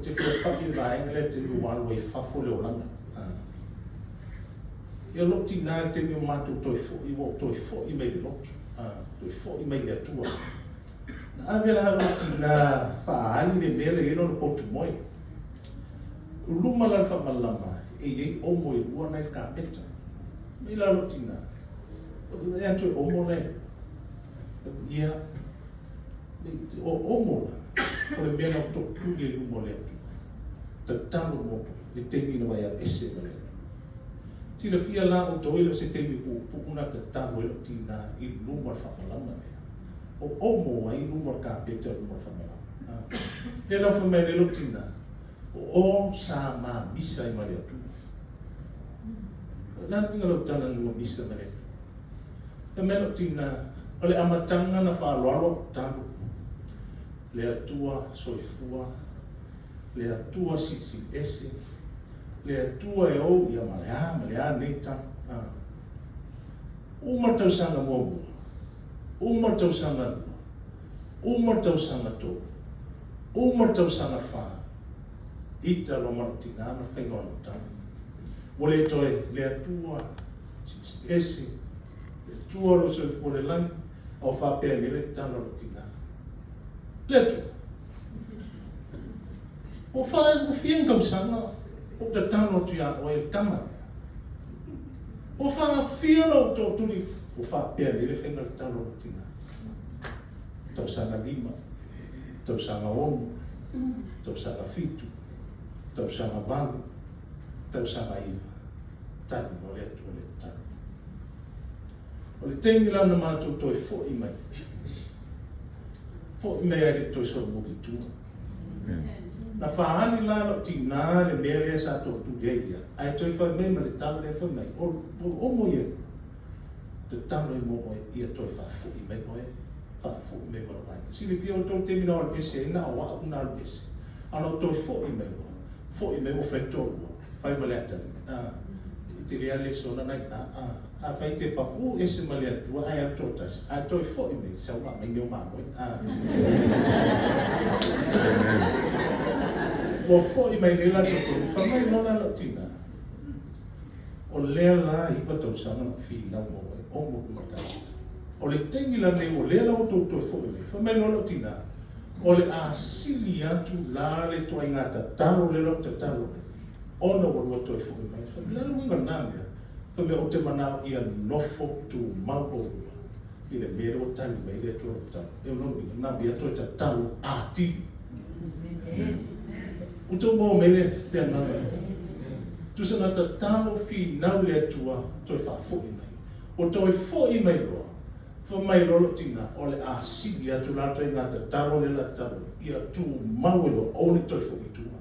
te fia pai i le vaega lea i le taimi ua alu ai i fafo le olaga. Ia lou tina i le taimi ua matou toe foi, ua ou toe foi mai i le lotu, toe foi mai i le Atua. Na ave la lou tina faaali le mea lea e i ai lona potu moe. O luma la o le faamalama e i ai omo e lua na e i le kapeta. Fai mai la lou tina, ua vaai atu i omo na e lua? Ia, o omo la, o le mea na ou tootuli ai i luma o le Atua, tatalo mo oe i le taimi na vae alu ese ai ma le Atua. Silafia la outou e le o se taimi puupuu na tatalo ai lou tina i luma o le faamalama lea. O omo ai luma o le kapeta i luma o le faamalama. Lea la fai mai ai lou tina, o o sa ma misa ai ma le Atua. O le a le uiga o lau tala ua misa ma le Atua? Fai mai lou tina, o le amataga na faaaloalo au talo, le Atua soifua, le Atua silisili ese, le Atua e ou ia ma le a ma le a nei tala. Uma le tausaga muamua, uma le tausaga lua, uma le tausaga tolu, uma le tausaga fa, ita loa ma lou tina ma le faiga o ana tala. Ua le toe le Atua Silisili Ese, le Atua o lo o soifua i le lagi, a ua faapea nei le tala a lou tina, Le Atua, ua fia ni tausaga o ou tatalo atu ia Oe i le tama lea? Ua faafia ona ou tootuli? Ua faapea nei le faiga o le tala a lou tina. Tausaga 5, tausaga 6, tausaga 7, tausaga 8, tausaga 9, tali loa le Atua i le tatalo. O le taimi la na matou toe foi mai, foi mai lava e le i toe solomuli i tua. Na faaali la lou tina le mea lea sa tootuli ai ia, ae toe fai mai ma le tala lea fai mai, o omo ia, tatalo ai mo oe ia toe faafoi mai oe, faafoi mai ma lou aiga. Silafia outou le taimi na ou alu ese ai, na o au na alu ese. Ae na ou toe foi mai loa, foi mai ua fai le toalua, fai ma le atalii, e tele lava le lesona na e i ina. Afai e te pau ese ma le Atua ae alu toatasi, ae toe foi mai, sau ma aumai mea o mamoe. Ua foi mai nei la toatolu, fai mai loa la lou tina, o lea la e 9 tausaga na ou finau mo oe, omo i luma o le kapeta. O le taimi la lenei o lea la ua outou toe foi mai, fai mai loa lou tina, o le a sili atu la le ituaiga tatalo lea la ua tatalo nei, ona ua lua toe foi mai. Fai mai, o le a le uiga o lena mea? Fai mai, ou te manao ia nofo tumau oulua i le mea lea ua tali mai ai le Atua i lau tatalo. O lona uiga, na ia toe tatalo atili. Ua outou maua mai le agaga o le tala? Tusa na tatalo finau i le Atua toe faafoi mai. Ua toe foi mai loa, fai mai loa lou tina, o le a sili atu la le ituaiga tatalo lea o le a tatalo ai, ia tumau ai loa, aua ne i toe foi i tua.